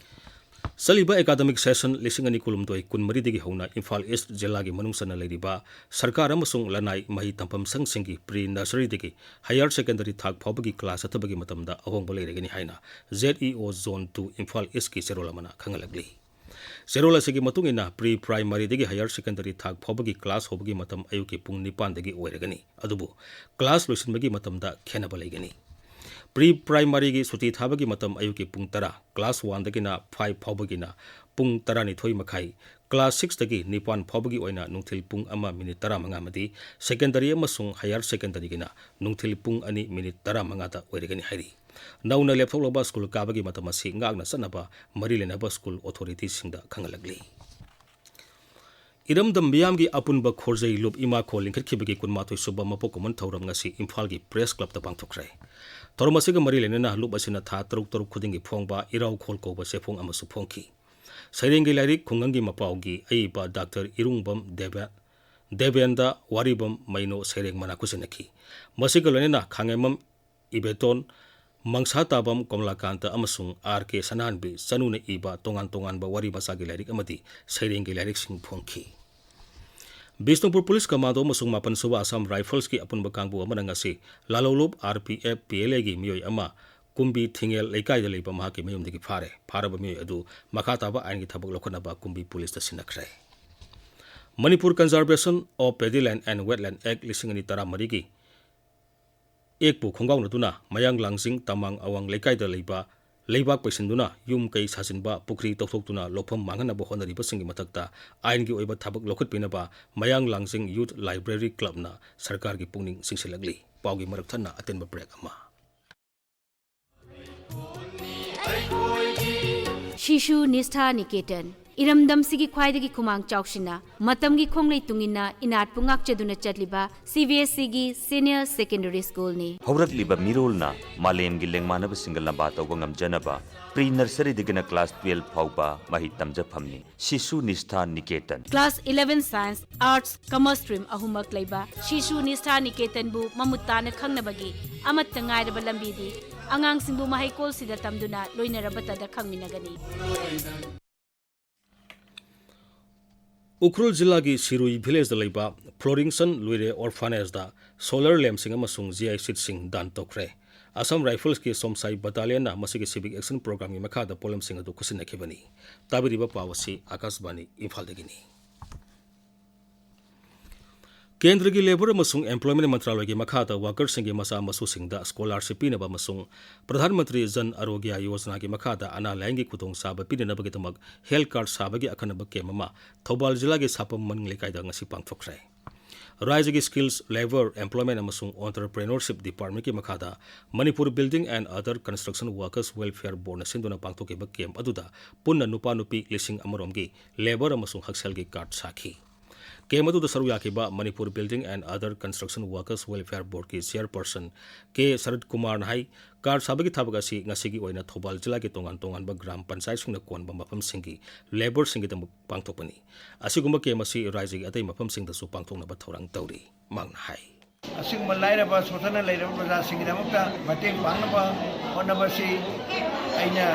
ꯆꯠꯂꯤꯕ academic session ꯂꯤꯁꯤꯡ ꯑꯅꯤ ꯀꯨꯟꯍꯨꯝꯗꯣꯏ ꯀꯨꯟꯃꯔꯤꯗꯒꯤ ꯍꯧꯅ ꯏꯝꯐꯥꯜ ꯏꯁ꯭ꯠ ꯖꯤꯂꯥꯒꯤ ꯃꯅꯨꯡ ꯆꯟꯅ ꯂꯩꯔꯤꯕ ꯁꯔꯀꯥꯔ ꯑꯃꯁꯨꯡ ꯂꯅꯥꯏ ꯃꯍꯩ ꯇꯝꯐꯝ ꯁꯪꯁꯤꯡꯒꯤ pre nursery ꯗꯒꯤ higher secondary ꯊꯥꯛ ꯐꯥꯎꯕꯒꯤ class ꯆꯠꯊꯕꯒꯤ ꯃꯇꯝꯗ ꯑꯍꯣꯡꯕ ꯂꯩꯔꯒꯅꯤ ꯍꯥꯏꯅ Z E O Zone two Imphal ꯏꯁ꯭ꯠꯀꯤ ꯆꯦꯔꯣꯜ ꯑꯃꯅ ꯈꯪꯍꯜꯂꯛꯂꯤ꯫ ꯆꯦꯔꯣꯜ ꯑꯁꯤꯒꯤ ꯃꯇꯨꯡ ꯏꯟꯅ, pre primary ꯗꯒꯤ higher secondary ꯊꯥꯛ ꯐꯥꯎꯕꯒꯤ class ꯍꯧꯕꯒꯤ ꯃꯇꯝ ꯑꯌꯨꯛꯀꯤ ꯄꯨꯡ ꯅꯤꯄꯥꯟꯗꯒꯤ ꯑꯣꯏꯔꯒꯅꯤ꯫ ꯑꯗꯨꯕꯨ class ꯂꯣꯏꯁꯤꯟꯕꯒꯤ ꯃꯇꯝꯗ ꯈꯦꯠꯅꯕ ꯂꯩꯒꯅꯤ꯫ Pre primary ꯒꯤ ꯁꯨꯇꯤ ꯊꯥꯕꯒꯤ ꯃꯇꯝ ꯑꯌꯨꯛꯀꯤ ꯄꯨꯡ ꯇꯔꯥ, class one ꯗꯒꯤꯅ five ꯐꯥꯎꯕꯒꯤꯅ ꯄꯨꯡ ꯇꯔꯥꯅꯤꯊꯣꯏ ꯃꯈꯥꯏ, class six ꯇꯒꯤ ꯅꯤꯄꯥꯟ ꯐꯥꯎꯕꯒꯤ ꯑꯣꯏꯅ ꯅꯨꯡꯊꯤꯜ ꯄꯨꯡ ꯑꯃ minute ꯇꯔꯥꯃꯉꯥ ꯑꯃꯗꯤ secondary ꯑꯃꯁꯨꯡ higher secondary ꯒꯤꯅ ꯅꯨꯡꯊꯤꯜ ꯄꯨꯡ ꯑꯅꯤ minute ꯇꯔꯥꯃꯉꯥꯗ ꯑꯣꯏꯔꯒꯅꯤ ꯍꯥꯏꯔꯤ꯫ ꯅꯧꯅ ꯂꯦꯞꯊꯣꯛꯂꯕ ꯁ꯭ꯀꯨꯜ ꯀꯥꯕꯒꯤ ꯃꯇꯝ ꯑꯁꯤ ꯉꯥꯛꯅ ꯆꯠꯅꯕ ꯃꯔꯤ ꯂꯩꯅꯕ ꯁ꯭ꯀꯨꯜ ꯑꯣꯊꯣꯔꯤꯇꯤꯁꯤꯡꯗ ꯈꯪꯍꯜꯂꯛꯂꯤ꯫ ꯏꯔꯝꯗꯝ ꯃꯤꯌꯥꯝꯒꯤ ꯑꯄꯨꯟꯕ ꯈꯣꯔꯖꯩ ꯂꯨꯞ ꯏꯃꯥ ꯈꯣꯜ ꯂꯤꯡꯈꯠꯈꯤꯕꯒꯤ ꯀꯨꯟꯃꯥꯊꯣꯏ ꯁꯨꯕ ꯃꯄꯣꯛ ꯀꯨꯝꯑꯣꯟ ꯊꯧꯔꯝ ꯉꯁꯤ ꯏꯝꯐꯥꯜꯒꯤ ꯄ꯭ꯔꯦꯁ ꯀ꯭ꯂꯕꯇ ꯄꯥꯡꯊꯣꯛꯈ꯭ꯔꯦ꯫ ꯊꯧꯔꯝ ꯑꯁꯤꯒ ꯃꯔꯤ ꯂꯩꯅꯅ ꯂꯨꯞ ꯑꯁꯤꯅ ꯊꯥ ꯇꯔꯨꯛ ꯇꯔꯨꯛ ꯈꯨꯗꯤꯡꯒꯤ ꯐꯣꯡꯕ ꯏꯔꯥꯎ ꯈꯣꯜ ꯀꯧꯕ ꯆꯦꯐꯣꯡ ꯑꯃꯁꯨ ꯐꯣꯡꯈꯤ꯫ ꯁꯩꯔꯦꯡꯒꯤ ꯂꯥꯏꯔꯤꯛ ꯈꯨꯡꯒꯪꯒꯤ ꯃꯄꯥꯎꯒꯤ ꯑꯏꯕ ꯗꯥꯛꯇꯔ ꯏꯔꯨꯡꯕꯝ ꯗꯦꯕ-, ꯗꯦꯕꯦꯟꯗ ꯋꯥꯔꯤꯕꯝ ꯃꯩꯅꯣ ꯁꯩꯔꯦꯡ ꯃꯅꯥ ꯈꯨꯠꯁꯤꯟꯅꯈꯤ꯫ ꯃꯁꯤꯒ ꯂꯣꯏꯅꯅ ꯈꯥꯉꯦꯝꯕꯝ ꯏꯕꯦꯇꯣꯟ, ꯃꯪꯁꯥꯇꯥꯕꯝ ꯀꯣꯃꯂꯥꯀꯥꯟꯇ ꯑꯃꯁꯨꯡ ꯑꯥꯔ ꯀꯦ ꯁꯅꯥꯍꯟꯕꯤ ꯆꯅꯨꯅ ꯏꯕ ꯇꯣꯉꯥꯟ ꯇꯣꯉꯥꯟꯕ ꯋꯥꯔꯤ ꯃꯆꯥꯒꯤ ꯂꯥꯏꯔꯤꯛ ꯑꯃꯗꯤ ꯁꯩꯔꯦꯡꯒꯤ ꯂꯥꯏꯔꯤꯛꯁꯤꯡ ꯐꯣꯡꯈꯤ꯫ ꯕꯤꯁꯅꯨꯄꯨꯔ ꯄꯨꯂꯤꯁ ꯀꯃꯥꯟꯗꯣ ꯑꯃꯁꯨꯡ ꯃꯥꯄꯟ ꯁꯨꯕ ꯑꯁꯥꯝ ꯔꯥꯏꯐꯜꯁꯀꯤ ꯑꯄꯨꯟꯕ ꯀꯥꯡꯕꯨ ꯑꯃꯅ ꯉꯁꯤ ꯂꯥꯂꯧꯂꯨꯞ R P F P L A ꯒꯤ ꯃꯤꯑꯣꯏ ꯑꯃ ꯀꯨꯝꯕꯤ ꯊꯤꯡꯉꯦꯜ ꯂꯩꯀꯥꯏꯗ ꯂꯩꯕ ꯃꯍꯥꯛꯀꯤ ꯃꯌꯨꯝꯗꯒꯤ ꯐꯥꯔꯦ꯫ ꯐꯥꯔꯕ ꯃꯤꯑꯣꯏ ꯑꯗꯨ ꯃꯈꯥ ꯇꯥꯕ ꯑꯥꯏꯟꯒꯤ ꯊꯕꯛ ꯂꯧꯈꯠꯅꯕ ꯀꯨꯝꯕꯤ ꯄꯨꯂꯤꯁꯇ ꯁꯤꯟꯅꯈ꯭ꯔꯦ꯫ Manipur Conservation of Paddy Land and Wetland Act ꯂꯤꯁꯤꯡ ꯑꯅꯤ ꯇꯔꯥꯃꯔꯤꯒꯤ ꯑꯦꯛꯄꯨ ꯈꯣꯡꯒꯥꯎꯅꯗꯨꯅ ꯃꯌꯥꯡ ꯂꯥꯡꯖꯤꯡ ꯇꯃꯥꯡ ꯑꯋꯥꯡ ꯂꯩꯀꯥꯏꯗ ꯂꯩꯕ ꯂꯩꯕꯥꯛ ꯄꯩꯁꯤꯟꯗꯨꯅ ꯌꯨꯝ ꯀꯩ ꯁꯥꯖꯤꯟꯕ, ꯄꯨꯈ꯭ꯔꯤ ꯇꯧꯊꯣꯛꯇꯨꯅ ꯂꯧꯐꯝ ꯃꯥꯡꯍꯟꯅꯕ ꯍꯣꯠꯅꯔꯤꯕꯁꯤꯡꯒꯤ ꯃꯊꯛꯇ ꯑꯥꯏꯟꯒꯤ ꯑꯣꯏꯕ ꯊꯕꯛ ꯂꯧꯈꯠꯄꯤꯅꯕ ꯃꯌꯥꯡ ꯂꯥꯡꯖꯤꯡ ꯌꯨꯊ ꯂꯥꯏꯕ꯭ꯔꯦꯔꯤ ꯀ꯭ꯂꯕꯅ ꯁꯔꯀꯥꯔꯒꯤ ꯄꯨꯛꯅꯤꯡ ꯆꯤꯡꯁꯤꯜꯂꯛꯂꯤ꯫ ꯄꯥꯎꯒꯤ ꯃꯔꯛ ꯊꯠꯅ ꯑꯇꯦꯟꯕ ꯕ꯭ꯔꯦꯛ ꯑꯃ꯫ ꯁꯤꯁꯨ ꯅꯤꯁꯊꯥ ꯅꯤꯀꯦꯇꯟ, ꯏꯔꯝꯗꯝꯁꯤꯒꯤ ꯈ꯭ꯋꯥꯏꯗꯒꯤ ꯈꯨꯃꯥꯡ ꯆꯥꯎꯁꯤꯟꯅ, ꯃꯇꯝꯒꯤ ꯈꯣꯡꯂꯩ ꯇꯨꯡꯏꯟꯅ ꯏꯅꯥꯠꯄꯨ ꯉꯥꯛꯆꯗꯨꯅ ꯆꯠꯂꯤꯕ ꯁꯤ ꯕꯤ ꯑꯦꯁ ꯏꯒꯤ ꯁꯤꯅꯤꯌꯔ ꯁꯦꯀꯦꯟꯗꯔꯤ ꯁ꯭ꯀꯨꯜꯅꯤ꯫ ꯍꯧꯔꯛꯂꯤꯕ ꯃꯤꯔꯣꯜꯅ ꯃꯥꯂꯦꯝꯒꯤ ꯂꯦꯡꯃꯥꯟꯅꯕꯁꯤꯡꯒ ꯂꯝꯕꯥ ꯇꯧꯕ ꯉꯝꯖꯅꯕ ꯄ꯭ꯔꯤ ꯅꯔꯁꯔꯤꯗꯒꯤꯅ ꯀ꯭ꯂꯥꯁ ꯇꯨꯌꯦꯜꯐ ꯐꯥꯎꯕ ꯃꯍꯩ ꯇꯝꯖꯐꯝꯅꯤ Shishu Nistha Niketan. Class eleven science, arts, commerce stream ꯑꯍꯨꯝꯃꯛ ꯂꯩꯕ ꯁꯤꯁꯨ ꯅꯤꯁꯊꯥ ꯅꯤꯀꯦꯇꯟꯕꯨ ꯃꯃꯨꯠ ꯇꯥꯅ ꯈꯪꯅꯕꯒꯤ ꯑꯃꯠꯇ ꯉꯥꯏꯔꯕ ꯂꯝꯕꯤꯗꯤ ꯑꯉꯥꯡꯁꯤꯡꯕꯨ ꯃꯍꯩꯀꯣꯜꯁꯤꯗ ꯇꯝꯗꯨꯅ ꯂꯣꯏꯅꯔꯕꯇꯗ ꯈꯪꯃꯤꯟꯅꯒꯅꯤ꯫ ꯎꯈ꯭ꯔꯨꯜ ꯖꯤꯂꯥꯒꯤ ꯁꯤꯔꯨꯏ ꯚꯤꯂꯦꯖꯇ ꯂꯩꯕ ꯐ꯭ꯂꯣꯔꯤꯡꯁꯟ ꯂꯨꯏꯔꯦ ꯑꯣꯔꯐꯥꯅꯦꯖꯗ ꯁꯣꯂꯔ ꯂꯦꯝꯞꯁꯤꯡ ꯑꯃꯁꯨꯡ ꯖꯤ ꯑꯥꯏ ꯁꯤꯠꯁꯤꯡ ꯗꯥꯟ ꯇꯧꯈ꯭ꯔꯦ꯫ ꯑꯁꯥꯝ ꯔꯥꯏꯐꯜꯁꯀꯤ ꯁꯣꯝꯁꯥꯏ ꯕꯇꯥꯂꯤꯌꯟꯅ ꯃꯁꯤꯒꯤ ꯁꯤꯚꯤꯛ ꯑꯦꯛꯁꯟ ꯄ꯭ꯔꯣꯒ꯭ꯔꯥꯝꯒꯤ ꯃꯈꯥꯗ ꯄꯣꯠꯂꯝꯁꯤꯡ ꯑꯗꯨ ꯈꯨꯠꯁꯤꯟꯅꯈꯤꯕꯅꯤ꯫ ꯇꯥꯕꯤꯔꯤꯕ ꯄꯥꯎ ꯑꯁꯤ ꯑꯥꯀꯥꯁꯕꯥꯅꯤ ꯏꯝꯐꯥꯜꯗꯒꯤꯅꯤ꯫ ꯀꯦꯟꯗ꯭ꯔꯒꯤ ꯂꯦꯕꯔ ꯑꯃꯁꯨꯡ ꯑꯦꯝꯄ꯭ꯂꯣꯏꯃꯦꯟꯠ ꯃꯟꯇ꯭ꯔꯥꯂꯣꯏꯒꯤ ꯃꯈꯥꯗ ꯋꯥꯀꯔꯁꯤꯡꯒꯤ ꯃꯆꯥ ꯃꯁꯨꯁꯤꯡꯗ ꯁ꯭ꯀꯣꯂꯥꯔꯁꯤꯞ ꯄꯤꯅꯕ ꯑꯃꯁꯨꯡ ꯄ꯭ꯔꯙꯥꯟ ꯃꯟꯇ꯭ꯔꯤ ꯖꯟ ꯑꯥꯔꯣꯒ꯭ꯌ ꯌꯣꯖꯅꯥꯒꯤ ꯃꯈꯥꯗ ꯑꯅꯥ ꯂꯥꯌꯦꯡꯒꯤ ꯈꯨꯗꯣꯡꯆꯥꯕ ꯄꯤꯅꯅꯕꯒꯤꯗꯃꯛ ꯍꯦꯜꯊ ꯀꯥꯔꯗ ꯁꯥꯕꯒꯤ ꯑꯈꯟꯅꯕ ꯀꯦꯝꯞ ꯑꯃ ꯊꯧꯕꯥꯜ ꯖꯤꯂꯥꯒꯤ ꯁꯥꯄꯝ ꯃꯅꯤꯡ ꯂꯩꯀꯥꯏꯗ ꯉꯁꯤ ꯄꯥꯡꯊꯣꯛꯈ꯭ꯔꯦ꯫ ꯔꯥꯖ꯭ꯌꯒꯤ ꯁ꯭ꯀꯤꯜꯁ, ꯂꯦꯕꯔ, ꯑꯦꯝꯄ꯭ꯂꯣꯏꯃꯦꯟꯠ ꯑꯃꯁꯨꯡ ꯑꯣꯟꯇꯔꯄ꯭ꯔꯦꯅꯔꯁꯤꯞ ꯗꯤꯄꯥꯔꯠꯃꯦꯟꯠꯀꯤ ꯃꯈꯥꯗ Manipur building and other construction workers welfare ꯕꯣꯔꯗꯅ ꯁꯤꯟꯗꯨꯅ ꯄꯥꯡꯊꯣꯛꯈꯤꯕ ꯀꯦꯝꯞ ꯑꯗꯨꯗ ꯄꯨꯟꯅ ꯅꯨꯄꯥ ꯅꯨꯄꯤ ꯂꯤꯁꯤꯡ ꯑꯃꯔꯣꯝꯒꯤ ꯂꯦꯕꯔ ꯑꯃꯁꯨꯡ ꯍꯛꯁꯦꯜꯒꯤ ꯀꯥꯔꯗ ꯁꯥꯈꯤ꯫ ꯀꯦꯝꯞ ꯑꯗꯨꯗ ꯁꯔꯨꯛ ꯌꯥꯈꯤꯕ Manipur building and other construction workers welfare ꯕꯣꯔꯗꯀꯤ ꯆꯤꯌꯔꯄꯔꯁꯟ ꯀꯦ ꯁꯔꯠ ꯀꯨꯃꯥꯔꯅ ꯍꯥꯏ, ꯀꯥꯔꯗ ꯁꯥꯕꯒꯤ ꯊꯕꯛ ꯑꯁꯤ ꯉꯁꯤꯒꯤ ꯑꯣꯏꯅ ꯊꯧꯕꯥꯜ ꯖꯤꯂꯥꯒꯤ ꯇꯣꯉꯥꯟ ꯇꯣꯉꯥꯟꯕ ꯒ꯭ꯔꯥꯝ ꯄꯟꯆꯥꯌꯠꯁꯤꯡꯅ ꯀꯣꯟꯕ ꯃꯐꯝꯁꯤꯡꯒꯤ ꯂꯦꯕꯔꯁꯤꯡꯒꯤꯗꯃꯛ ꯄꯥꯡꯊꯣꯛꯄꯅꯤ꯫ ꯑꯁꯤꯒꯨꯝꯕ ꯀꯦꯝꯞ ꯑꯁꯤ ꯔꯥꯖ꯭ꯌꯒꯤ ꯑꯇꯩ ꯃꯐꯝꯁꯤꯡꯗꯁꯨ ꯄꯥꯡꯊꯣꯛꯅꯕ ꯊꯧꯔꯥꯡ ꯇꯧꯔꯤ, ꯃꯍꯥꯛꯅ ꯍꯥꯏ꯫ ꯑꯁꯤꯒꯨꯝꯕ ꯂꯥꯏꯔꯕ ꯁꯣꯠꯊꯅ ꯂꯩꯔꯕ ꯄ꯭ꯔꯖꯥꯁꯤꯡꯒꯤꯗꯃꯛꯇ ꯃꯇꯦꯡ ꯄꯥꯡꯅꯕ ꯍꯣꯠꯅꯕꯁꯤ ꯑꯩꯅ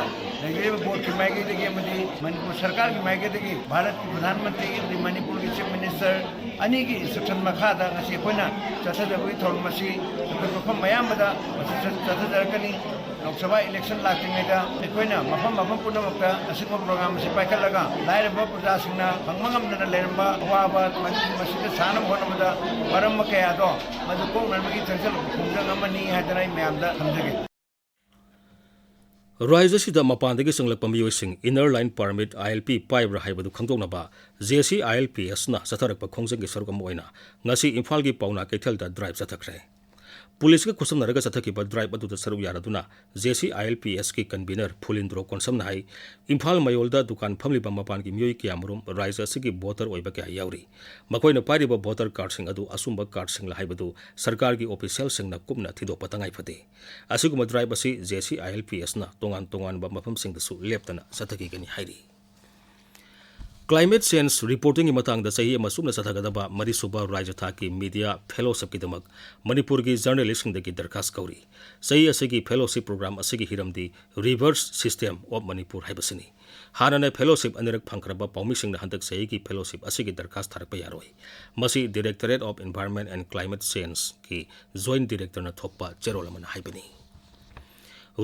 ꯂꯩꯖꯔꯤꯕ ꯕꯣꯔꯗꯀꯤ ꯃꯥꯏꯀꯩꯗꯒꯤ ꯑꯃꯗꯤ ꯃꯅꯤꯄꯨꯔ ꯁꯔꯀꯥꯔꯒꯤ ꯃꯥꯏꯀꯩꯗꯒꯤ ꯚꯥꯔꯠꯀꯤ ꯄ꯭ꯔꯙꯥꯟ ꯃꯟꯇ꯭ꯔꯤ ꯑꯃꯗꯤ ꯃꯅꯤꯄꯨꯔꯒꯤ ꯆꯤꯐ ꯃꯤꯅꯤꯁꯇꯔ ꯑꯅꯤꯒꯤ ꯏꯟꯁꯇ꯭ꯔꯛꯁꯟ ꯃꯈꯥꯗ ꯉꯁꯤ ꯑꯩꯈꯣꯏꯅ ꯆꯠꯊꯖꯕꯒꯤ ꯊꯧꯔꯝ ꯑꯁꯤ ꯑꯩꯈꯣꯏ ꯃꯐꯝ ꯑꯌꯥꯝꯕꯗ ꯃꯁꯤ ꯆꯠ-, ꯆꯠꯊꯖꯔꯛꯀꯅꯤ꯫ ꯂꯣꯛ ꯁꯚꯥ ꯏꯂꯦꯛꯁꯟ ꯂꯥꯛꯇ꯭ꯔꯤꯉꯩꯗ ꯑꯩꯈꯣꯏꯅ ꯃꯐꯝ ꯃꯐꯝ ꯄꯨꯝꯅꯃꯛꯇ ꯑꯁꯤꯒꯨꯝꯕ ꯄ꯭ꯔꯣꯒ꯭ꯔꯥꯝ ꯑꯁꯤ ꯄꯥꯏꯈꯠꯂꯒ ꯂꯥꯏꯔꯕ ꯄ꯭ꯔꯖꯥꯁꯤꯡꯅ ꯐꯪꯕ ꯉꯝꯗꯅ ꯂꯩꯔꯝꯕ ꯑꯋꯥꯕ ꯃꯁꯤꯗ ꯁꯥꯅꯕ ꯍꯣꯠꯅꯕꯗ ꯋꯥꯔꯝꯕ ꯀꯌꯥꯗꯣ ꯃꯗꯨ ꯀꯣꯛꯅꯅꯕꯒꯤ ꯆꯪꯁꯤꯜꯂꯛꯄ ꯈꯣꯡꯖꯪ ꯑꯃꯅꯤ ꯍꯥꯏꯗꯅ ꯑꯩ ꯃꯌꯥꯝꯗ ꯊꯝꯖꯒꯦ꯫ ꯔꯥꯖ꯭ꯌ ꯑꯁꯤꯗ ꯃꯄꯥꯟꯗꯒꯤ ꯆꯪꯂꯛꯄ ꯃꯤꯑꯣꯏꯁꯤꯡ Inner Line Permit, I L P, ꯄꯥꯏꯕ꯭ꯔꯥ ꯍꯥꯏꯕꯗꯨ ꯈꯪꯗꯣꯛꯅꯕ J C I L P Sꯅ ꯆꯠꯊꯔꯛꯄ ꯈꯣꯡꯖꯪꯒꯤ ꯁꯔꯨꯛ ꯑꯃ ꯑꯣꯏꯅ ꯉꯁꯤ ꯏꯝꯐꯥꯜꯒꯤ ꯄꯥꯎꯅꯥ ꯀꯩꯊꯦꯜꯗ drive ꯆꯠꯊꯈ꯭ꯔꯦ꯫ ꯄꯨꯂꯤꯁꯀ ꯈꯨꯠꯁꯝꯅꯔꯒ ꯆꯠꯊꯈꯤꯕ drive ꯑꯗꯨꯗ ꯁꯔꯨꯛ ꯌꯥꯔꯗꯨꯅ J C I L P Sꯀꯤ convener ꯐꯨꯂꯤꯟꯗ꯭ꯔꯣ ꯀꯣꯟꯁꯝꯅ ꯍꯥꯏ, ꯏꯝꯐꯥꯜ ꯃꯌꯣꯜꯗ ꯗꯨꯀꯥꯟ ꯐꯝꯂꯤꯕ ꯃꯄꯥꯟꯒꯤ ꯃꯤꯑꯣꯏ ꯀꯌꯥꯃꯔꯨꯝ ꯔꯥꯖ꯭ꯌ ꯑꯁꯤꯒꯤ voter ꯑꯣꯏꯕ ꯀꯌꯥ ꯌꯥꯎꯔꯤ꯫ ꯃꯈꯣꯏꯅ ꯄꯥꯏꯔꯤꯕ voter cardꯁꯤꯡ ꯑꯗꯨ ꯑꯆꯨꯝꯕ cardꯁꯤꯡꯂ ꯍꯥꯏꯕꯗꯨ ꯁꯔꯀꯥꯔꯒꯤ officialꯁꯤꯡꯅ ꯀꯨꯞꯅ ꯊꯤꯗꯣꯛꯄ ꯇꯉꯥꯏ ꯐꯗꯦ꯫ ꯑꯁꯤꯒꯨꯝꯕ drive ꯑꯁꯤ J C I L P Sꯅ ꯇꯣꯉꯥꯟ ꯇꯣꯉꯥꯟꯕ ꯃꯐꯝꯁꯤꯡꯗꯁꯨ ꯂꯦꯞꯇꯅ ꯆꯠꯊꯈꯤꯒꯅꯤ ꯍꯥꯏꯔꯤ꯫ Climate change reportingꯒꯤ ꯃꯇꯥꯡꯗ ꯆꯍꯤ ꯑꯃ ꯆꯨꯞꯅ ꯆꯠꯊꯒꯗꯕ ꯃꯔꯤꯁꯨꯕ ꯔꯥꯖ꯭ꯌ ꯊꯥꯛꯀꯤ media fellowshipꯀꯤꯗꯃꯛ ꯃꯅꯤꯄꯨꯔꯒꯤ journalistꯁꯤꯡꯗꯒꯤ ꯗꯔꯈꯥꯁ ꯀꯧꯔꯤ꯫ ꯆꯍꯤ ꯑꯁꯤꯒꯤ fellowship program ꯑꯁꯤꯒꯤ ꯍꯤꯔꯝꯗꯤ Reverse System of Manipur ꯍꯥꯏꯕꯁꯤꯅꯤ꯫ ꯍꯥꯟꯅꯅ fellowship ꯑꯅꯤꯔꯛ ꯐꯪꯈ꯭ꯔꯕ ꯄꯥꯎꯃꯤꯁꯤꯡꯅ ꯍꯟꯗꯛ ꯆꯍꯤꯒꯤ fellowship ꯑꯁꯤꯒꯤ ꯗꯔꯈꯥꯁ ꯊꯥꯔꯛꯄ ꯌꯥꯔꯣꯏ꯫ ꯃꯁꯤ Directorate of Environment and Climate Changeꯀꯤ joint directorꯅ ꯊꯣꯛꯄ ꯆꯦꯔꯣꯜ ꯑꯃꯅ ꯍꯥꯏꯕꯅꯤ꯫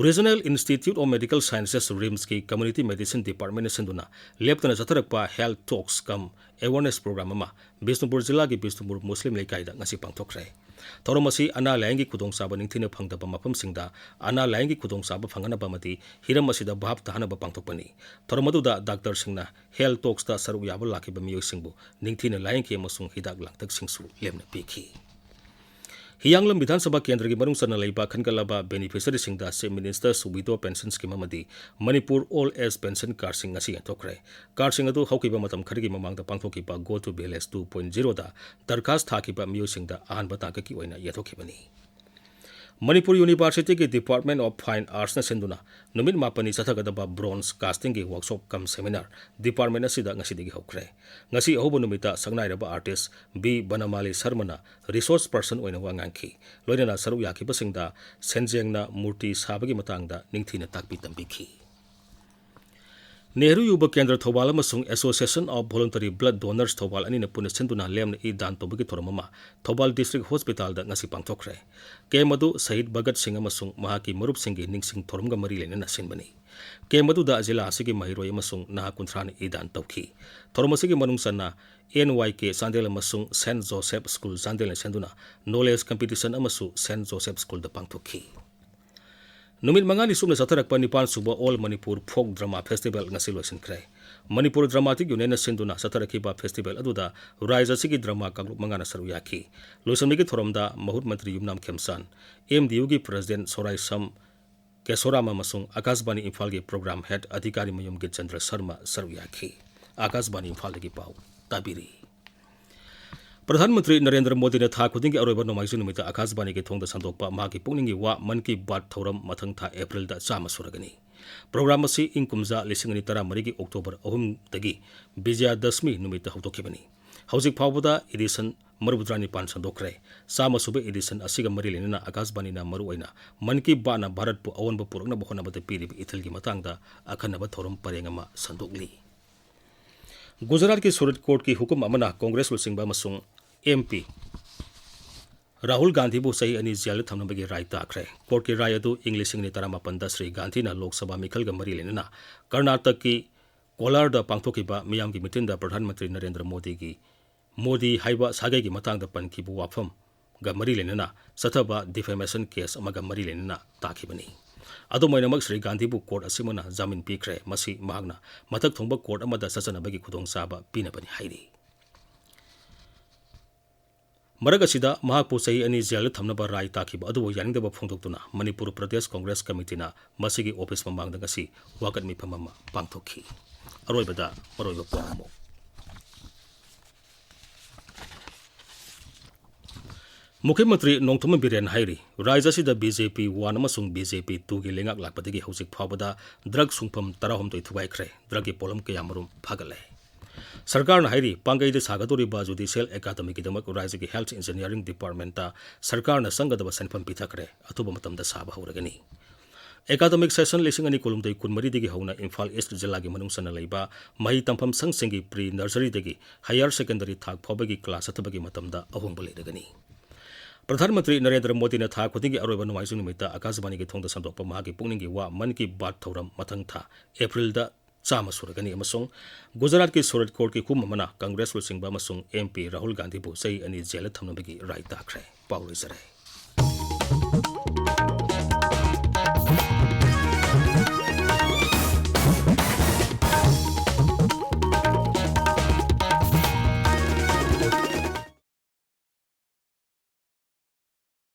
Regional Institute of Medical Sciences, RIMSꯀꯤ Community Medicine Departmentꯅ ꯁꯤꯟꯗꯨꯅ ꯂꯦꯞꯇꯅ ꯆꯠꯊꯔꯛꯄ health talks cum awareness program ꯑꯃ ꯕꯤꯁꯅꯨꯄꯨꯔ ꯖꯤꯂꯥꯒꯤ ꯕꯤꯁꯅꯨꯄꯨꯔ ꯃꯨꯁꯂꯤꯝ ꯂꯩꯀꯥꯏꯗ ꯉꯁꯤ ꯄꯥꯡꯊꯣꯛꯈ꯭ꯔꯦ꯫ ꯊꯧꯔꯝ ꯑꯁꯤ ꯑꯅꯥ ꯂꯥꯌꯦꯡꯒꯤ ꯈꯨꯗꯣꯡꯆꯥꯕ ꯅꯤꯡꯊꯤꯅ ꯐꯪꯗꯕ ꯃꯐꯝꯁꯤꯡꯗ ꯑꯅꯥ ꯂꯥꯌꯦꯡꯒꯤ ꯈꯨꯗꯣꯡꯆꯥꯕ ꯐꯪꯍꯟꯅꯕ ꯑꯃꯗꯤ ꯍꯤꯔꯝ ꯑꯁꯤꯗ ꯚꯥꯞ ꯇꯥꯍꯟꯅꯕ ꯄꯥꯡꯊꯣꯛꯄꯅꯤ꯫ ꯊꯧꯔꯝ ꯑꯗꯨꯗ ꯗꯥꯛꯇꯔꯁꯤꯡꯅ health talksꯇ ꯁꯔꯨꯛ ꯌꯥꯕ ꯂꯥꯛꯈꯤꯕ ꯃꯤꯑꯣꯏꯁꯤꯡꯕꯨ ꯅꯤꯡꯊꯤꯅ ꯂꯥꯌꯦꯡꯈꯤ ꯑꯃꯁꯨꯡ ꯍꯤꯗꯥꯛ ꯂꯥꯡꯊꯛꯁꯤꯡꯁꯨ ꯂꯦꯝꯅ ꯄꯤꯈꯤ꯫ ꯍꯤꯌꯥꯡꯂꯝ ꯕꯤꯙꯥꯟ ꯁꯚꯥ ꯀꯦꯟꯗ꯭ꯔꯒꯤ ꯃꯅꯨꯡ ꯆꯟꯅ ꯂꯩꯕ ꯈꯟꯒꯠꯂꯕ beneficiaryꯁꯤꯡꯗ Chief Minister's Widow Pension Scheme ꯑꯃꯗꯤ ꯃꯅꯤꯄꯨꯔ Old Age Pension cardꯁꯤꯡ ꯉꯁꯤ ꯌꯦꯟꯊꯣꯛꯈ꯭ꯔꯦ꯫ Cardꯁꯤꯡ ꯑꯗꯨ ꯍꯧꯈꯤꯕ ꯃꯇꯝ ꯈꯔꯒꯤ ꯃꯃꯥꯡꯗ ꯄꯥꯡꯊꯣꯛꯈꯤꯕ Go to Village two point zeroꯗ ꯗꯔꯈꯥꯁ ꯊꯥꯈꯤꯕ ꯃꯤꯑꯣꯏꯁꯤꯡꯗ ꯑꯍꯥꯟꯕ ꯇꯥꯡꯀꯛꯀꯤ ꯑꯣꯏꯅ ꯌꯦꯟꯊꯣꯛꯈꯤꯕꯅꯤ꯫ ꯃꯅꯤꯄꯨꯔ Universityꯒꯤ Department of Fine Artsꯅ ꯁꯤꯟꯗꯨꯅ ꯅꯨꯃꯤꯠ ꯃꯥꯄꯟꯅꯤ ꯆꯠꯊꯒꯗꯕ bronze castingꯒꯤ workshop cum seminar department ꯑꯁꯤꯗ ꯉꯁꯤꯗꯒꯤ ꯍꯧꯈ꯭ꯔꯦ꯫ ꯉꯁꯤ ꯑꯍꯧꯕ ꯅꯨꯃꯤꯠꯇ ꯁꯛꯅꯥꯏꯔꯕ artist ꯕꯤ ꯕꯅꯃꯥꯂꯤ ꯁꯔꯃꯅ resource person ꯑꯣꯏꯅ ꯋꯥ ꯉꯥꯡꯈꯤ꯫ ꯂꯣꯏꯅꯅ ꯁꯔꯨꯛ ꯌꯥꯈꯤꯕꯁꯤꯡꯗ ꯁꯦꯟꯖꯦꯡꯅ ꯃꯨꯔꯇꯤ ꯁꯥꯕꯒꯤ ꯃꯇꯥꯡꯗ ꯅꯤꯡꯊꯤꯅ ꯇꯥꯛꯄꯤ ꯇꯝꯕꯤꯈꯤ꯫ ꯅꯦꯍꯔꯨ ꯌꯨꯕ ꯀꯦꯟꯗ꯭ꯔ ꯊꯧꯕꯥꯜ ꯑꯃꯁꯨꯡ Association of Voluntary Blood Donors Thoubal ꯑꯅꯤꯅ ꯄꯨꯟꯅ ꯁꯤꯟꯗꯨꯅ ꯂꯦꯝꯅ ꯏ ꯗꯥꯟ ꯇꯧꯕꯒꯤ ꯊꯧꯔꯝ ꯑꯃ ꯊꯧꯕꯥꯜ District Hospitalꯗ ꯉꯁꯤ ꯄꯥꯡꯊꯣꯛꯈ꯭ꯔꯦ꯫ Camp ꯑꯗꯨ ꯁꯍꯤꯗ ꯚꯒꯠ ꯁꯤꯡ ꯑꯃꯁꯨꯡ ꯃꯍꯥꯛꯀꯤ ꯃꯔꯨꯞꯁꯤꯡꯒꯤ ꯅꯤꯡꯁꯤꯡ ꯊꯧꯔꯝꯒ ꯃꯔꯤ ꯂꯩꯅꯅ ꯁꯤꯟꯕꯅꯤ꯫ Camp ꯑꯗꯨꯗ ꯖꯤꯂꯥ ꯑꯁꯤꯒꯤ ꯃꯍꯩꯔꯣꯏ ꯑꯃꯁꯨꯡ ꯅꯍꯥ ꯀꯨꯟꯊ꯭ꯔꯥꯅ ꯏ ꯗꯥꯟ ꯇꯧꯈꯤ꯫ ꯊꯧꯔꯝ ꯑꯁꯤꯒꯤ ꯃꯅꯨꯡ ꯆꯟꯅ N Y K ꯆꯥꯟꯗꯦꯜ ꯑꯃꯁꯨꯡ Saint Joseph School ꯆꯥꯟꯗꯦꯜꯅ ꯁꯤꯟꯗꯨꯅ knowledge competition ꯑꯃꯁꯨ Saint Joseph Schoolꯗ ꯄꯥꯡꯊꯣꯛꯈꯤ꯫ ꯅꯨꯃꯤꯠ ꯃꯉꯥꯅꯤ ꯆꯨꯞꯅ ꯆꯠꯊꯔꯛꯄ ꯅꯤꯄꯥꯟ ꯁꯨꯕ All Manipur Folk Drama Festival ꯉꯁꯤ ꯂꯣꯏꯁꯤꯟꯈ꯭ꯔꯦ꯫ ꯃꯅꯤꯄꯨꯔ ꯗ꯭ꯔꯃꯥꯇꯤꯛ ꯌꯨꯅꯤꯌꯟꯅ ꯁꯤꯟꯗꯨꯅ ꯆꯠꯊꯔꯛꯈꯤꯕ ꯐꯦꯁꯇꯤꯚꯦꯜ ꯑꯗꯨꯗ ꯔꯥꯖ꯭ꯌ ꯑꯁꯤꯒꯤ ꯗ꯭ꯔꯃꯥ ꯀꯥꯡꯂꯨꯞ ꯃꯉꯥꯅ ꯁꯔꯨꯛ ꯌꯥꯈꯤ꯫ ꯂꯣꯏꯁꯤꯟꯕꯒꯤ ꯊꯧꯔꯝꯗ ꯃꯍꯨꯠ ꯃꯟꯇ꯭ꯔꯤ ꯌꯨꯝꯅꯥꯝ ꯈꯦꯝꯆꯥꯟ, ꯑꯦꯝ ꯗꯤ ꯌꯨꯒꯤ ꯄ꯭ꯔꯦꯁꯤꯗꯦꯟꯠ ꯁꯣꯔꯥꯏꯁꯝ ꯀꯦꯁꯣꯔꯥꯝ ꯑꯃꯁꯨꯡ ꯑꯀꯥꯁꯕꯥꯅꯤ ꯏꯝꯐꯥꯜꯒꯤ ꯄ꯭ꯔꯣꯒ꯭ꯔꯥꯝ ꯍꯦꯗ ꯑꯙꯤꯀꯥꯔꯤ ꯃꯌꯨꯝ ꯒꯤꯠꯆꯟꯗ꯭ꯔ ꯁꯔꯃ ꯁꯔꯨꯛ ꯌꯥꯈꯤ꯫ ꯑꯀꯥꯁꯕꯥꯅꯤ ꯏꯝꯐꯥꯜꯗꯒꯤ ꯄꯥꯎ ꯇꯥꯕꯤꯔꯤ꯫ ꯄ꯭ꯔꯙꯥꯟ ꯃꯟꯇ꯭ꯔꯤ ꯅꯔꯦꯟꯗ꯭ꯔ ꯃꯣꯗꯤꯅ ꯊꯥ ꯈꯨꯗꯤꯡꯒꯤ ꯑꯔꯣꯏꯕ ꯅꯣꯡꯃꯥꯏꯖꯤꯡ ꯅꯨꯃꯤꯠꯇ ꯑꯀꯥꯁꯕꯥꯅꯤꯒꯤ ꯊꯣꯡꯗ ꯁꯟꯗꯣꯛꯄ ꯃꯍꯥꯛꯀꯤ ꯄꯨꯛꯅꯤꯡꯒꯤ ꯋꯥ ꯃꯟ ꯀꯤ ꯕꯥꯠ ꯊꯧꯔꯝ ꯃꯊꯪ ꯊꯥ ꯑꯦꯄ꯭ꯔꯤꯜꯗ ꯆꯥꯝꯃ ꯁꯨꯔꯒꯅꯤ꯫ ꯄ꯭ꯔꯣꯒ꯭ꯔꯥꯝ ꯑꯁꯤ ꯏꯪ ꯀꯨꯝꯖꯥ ꯂꯤꯁꯤꯡ ꯑꯅꯤ ꯇꯔꯥꯃꯔꯤꯒꯤ ꯑꯣꯛꯇꯣꯕꯔ ꯑꯍꯨꯝꯗꯒꯤ ꯕꯤꯖꯌꯗꯁꯃꯤ ꯅꯨꯃꯤꯠꯇ ꯍꯧꯗꯣꯛꯈꯤꯕꯅꯤ꯫ ꯍꯧꯖꯤꯛ ꯐꯥꯎꯕꯗ ꯏꯗꯤꯁꯟ ꯃꯔꯤꯐꯨꯇꯔꯥꯅꯤꯄꯥꯟ ꯁꯟꯗꯣꯛꯈ꯭ꯔꯦ꯫ ꯆꯥꯝꯃ ꯁꯨꯕ ꯏꯗꯤꯁꯟ ꯑꯁꯤꯒ ꯃꯔꯤ ꯂꯩꯅꯅ ꯑꯀꯥꯁꯕꯥꯅꯤꯅ ꯃꯔꯨꯑꯣꯏꯅ ꯃꯟ ꯀꯤ ꯕꯥꯠꯅ ꯚꯥꯔꯠꯄꯨ ꯑꯑꯣꯟꯕ ꯄꯨꯔꯛꯅꯕ ꯍꯣꯠꯅꯕꯗ ꯄꯤꯔꯤꯕ ꯏꯊꯤꯜꯒꯤ ꯃꯇꯥꯡꯗ ꯑꯈꯟꯅꯕ ꯊꯧꯔꯝ ꯄꯔꯦꯡ ꯑꯃ ꯁꯟꯗꯣꯛꯂꯤ꯫ ꯒꯨꯖꯔꯥꯠꯀꯤ ꯁꯨꯔꯠ ꯀꯣꯔꯠꯀꯤ ꯍꯨꯀꯨꯝ ꯑꯃꯅ ꯀꯣꯡꯒ꯭ꯔꯦꯁ ꯂꯨꯆꯤꯡꯕ ꯑꯃꯁꯨꯡ ꯑꯦꯝ ꯄꯤ ꯔꯥꯍꯨꯜ ꯒꯥꯟꯙꯤꯕꯨ ꯆꯍꯤ ꯑꯅꯤ ꯖꯦꯜꯗ ꯊꯝꯅꯕꯒꯤ ꯔꯥꯏ ꯇꯥꯈ꯭ꯔꯦ꯫ ꯀꯣꯔꯠꯀꯤ ꯔꯥꯏ ꯑꯗꯨ ꯏꯪ ꯂꯤꯁꯤꯡ ꯑꯅꯤ ꯇꯔꯥꯃꯥꯄꯟꯗ ꯁ꯭ꯔꯤ ꯒꯥꯟꯙꯤꯅ ꯂꯣꯛ ꯁꯚꯥ ꯃꯤꯈꯜꯒ ꯃꯔꯤ ꯂꯩꯅꯅ ꯀꯔꯅꯥꯇꯛꯀꯤ ꯀꯣꯂꯥꯔꯗ ꯄꯥꯡꯊꯣꯛꯈꯤꯕ ꯃꯤꯌꯥꯝꯒꯤ ꯃꯤꯇꯤꯟꯗ ꯄ꯭ꯔꯙꯥꯟ ꯃꯟꯇ꯭ꯔꯤ ꯅꯔꯦꯟꯗ꯭ꯔ ꯃꯣꯗꯤꯒꯤ, ꯃꯣꯗꯤ ꯍꯥꯏꯕ ꯁꯥꯒꯩꯒꯤ ꯃꯇꯥꯡꯗ ꯄꯟꯈꯤꯕ ꯋꯥꯐꯝꯒ ꯃꯔꯤ ꯂꯩꯅꯅ ꯆꯠꯊꯕ ꯗꯤꯐꯦꯃꯦꯁꯟ ꯀꯦꯁ ꯑꯃꯒ ꯃꯔꯤ ꯂꯩꯅꯅ ꯇꯥꯈꯤꯕꯅꯤ꯫ ꯑꯗꯨꯝ ꯑꯣꯏꯅꯃꯛ, ꯁ꯭ꯔꯤ ꯒꯥꯟꯙꯤꯕꯨ ꯀꯣꯔꯠ ꯑꯁꯤꯃꯅ ꯖꯥꯃꯤꯟ ꯄꯤꯈ꯭ꯔꯦ꯫ ꯃꯁꯤ ꯃꯍꯥꯛꯅ ꯃꯊꯛ ꯊꯣꯡꯕ ꯀꯣꯔꯠ ꯑꯃꯗ ꯆꯠꯆꯅꯕꯒꯤ ꯈꯨꯗꯣꯡꯆꯥꯕ ꯄꯤꯅꯕꯅꯤ ꯍꯥꯏꯔꯤ꯫ ꯃꯔꯛ ꯑꯁꯤꯗ, ꯃꯍꯥꯛꯄꯨ ꯆꯍꯤ ꯑꯅꯤ ꯖꯦꯜꯗ ꯊꯝꯅꯕ ꯔꯥꯏ ꯇꯥꯈꯤꯕ ꯑꯗꯨꯕꯨ ꯌꯥꯅꯤꯡꯗꯕ ꯐꯣꯡꯗꯣꯛꯇꯨꯅ ꯃꯅꯤꯄꯨꯔ ꯄ꯭ꯔꯗꯦꯁ ꯀꯣꯡꯒ꯭ꯔꯦꯁ ꯀꯃꯤꯇꯤꯅ ꯃꯁꯤꯒꯤ ꯑꯣꯐꯤꯁ ꯃꯃꯥꯡꯗ ꯉꯁꯤ ꯋꯥꯀꯠ ꯃꯤꯐꯝ ꯑꯃ ꯄꯥꯡꯊꯣꯛꯈꯤ꯫ ꯑꯔꯣꯏꯕꯗ ꯃꯔꯨꯑꯣꯏꯕ ꯄꯥꯎ ꯑꯃꯨꯛ꯫ ꯃꯨꯈ꯭ꯌ ꯃꯟꯇ꯭ꯔꯤ ꯅꯣꯡꯊꯣꯝꯕꯝ ꯕꯤꯔꯦꯟ ꯍꯥꯏꯔꯤ, ꯔꯥꯖ꯭ꯌ ꯑꯁꯤꯗ ꯕꯤ ꯖꯦ ꯄꯤ ꯋꯥꯟ ꯑꯃꯁꯨꯡ ꯕꯤ ꯖꯦ ꯄꯤ ꯇꯨꯒꯤ ꯂꯩꯉꯥꯛ ꯂꯥꯛꯄꯗꯒꯤ ꯍꯧꯖꯤꯛ ꯐꯥꯎꯕꯗ ꯗ꯭ꯔꯒ ꯁꯨꯡꯐꯝ ꯇꯔꯥꯍꯨꯝꯗꯣꯏ ꯊꯨꯒꯥꯏꯈ꯭ꯔꯦ꯫ ꯗ꯭ꯔꯒꯀꯤ ꯄꯣꯠꯂꯝ ꯀꯌꯥ ꯃꯔꯨꯝ ꯐꯥꯒꯠꯂꯦ꯫ ꯁꯔꯀꯥꯔꯅ ꯍꯥꯏꯔꯤ, ꯄꯥꯡꯒꯩꯗ ꯁꯥꯒꯗꯧꯔꯤꯕ ꯖꯨꯗꯤꯁꯤꯌꯦꯜ ꯑꯦꯀꯥꯗꯃꯤꯒꯤꯗꯃꯛ ꯔꯥꯖ꯭ꯌꯒꯤ ꯍꯦꯜꯊ ꯏꯟꯖꯤꯅꯤꯌꯥꯔꯤꯡ ꯗꯤꯄꯥꯔꯠꯃꯦꯟꯠꯇ ꯁꯔꯀꯥꯔꯅ ꯆꯪꯒꯗꯕ ꯁꯦꯟꯐꯝ ꯄꯤꯊꯈ꯭ꯔꯦ꯫ ꯑꯊꯨꯕ ꯃꯇꯝꯗ ꯁꯥꯕ ꯍꯧꯔꯒꯅꯤ꯫ ꯑꯦꯀꯥꯗꯃꯤꯛ ꯁꯦꯁꯟ ꯂꯤꯁꯤꯡ ꯑꯅꯤ ꯀꯨꯟꯍꯨꯝꯗꯣꯏ ꯀꯨꯟꯃꯔꯤꯗꯒꯤ ꯍꯧꯅ ꯏꯝꯐꯥꯜ ꯏꯁ꯭ꯠ ꯖꯤꯂꯥꯒꯤ ꯃꯅꯨꯡ ꯆꯟꯅ ꯂꯩꯕ ꯃꯍꯩ ꯇꯝꯐꯝ ꯁꯪꯁꯤꯡꯒꯤ ꯄ꯭ꯔꯤ ꯅꯔꯁꯔꯤꯗꯒꯤ ꯍꯥꯌꯔ ꯁꯦꯀꯦꯟꯗꯔꯤ ꯊꯥꯛ ꯐꯥꯎꯕꯒꯤ ꯀ꯭ꯂꯥꯁ ꯆꯠꯊꯕꯒꯤ ꯃꯇꯝꯗ ꯑꯍꯣꯡꯕ ꯂꯩꯔꯒꯅꯤ꯫ ꯄ꯭ꯔꯙꯥꯟ ꯃꯟꯇ꯭ꯔꯤ ꯅꯔꯦꯟꯗ꯭ꯔ ꯃꯣꯗꯤꯅ ꯊꯥ ꯈꯨꯗꯤꯡꯒꯤ ꯑꯔꯣꯏꯕ ꯅꯣꯡꯃꯥꯏꯖꯤꯡ ꯅꯨꯃꯤꯠꯇ ꯑꯀꯥꯁꯕꯥꯅꯤꯒꯤ ꯊꯣꯡꯗ ꯁꯟꯗꯣꯛꯄ ꯃꯍꯥꯛꯀꯤ ꯄꯨꯛꯅꯤꯡꯒꯤ ꯋꯥ ꯃꯟ ꯀꯤ ꯕꯥꯠ ꯊꯧꯔꯝ ꯃꯊꯪ ꯊꯥ ꯑꯦꯄ꯭ꯔꯤꯜꯗ ꯆꯥꯝꯃ ꯁꯨꯔꯒꯅꯤ ꯑꯃꯁꯨꯡ ꯒꯨꯖꯔꯥꯠꯀꯤ ꯁꯨꯔꯠ ꯀꯣꯔꯠꯀꯤ ꯍꯨꯀꯨꯝ ꯑꯃꯅ ꯀꯪꯒ꯭ꯔꯦꯁ ꯂꯨꯆꯤꯡꯕ ꯑꯃꯁꯨꯡ ꯑꯦꯝ ꯄꯤ ꯔꯥꯍꯨꯜ ꯒꯥꯟꯙꯤꯕꯨ ꯆꯍꯤ ꯑꯅꯤ ꯖꯦꯜꯗ ꯊꯝꯅꯕꯒꯤ ꯔꯥꯏ ꯇꯥꯈ꯭ꯔꯦ꯫ ꯄꯥꯎ ꯂꯣꯏꯖꯔꯦ꯫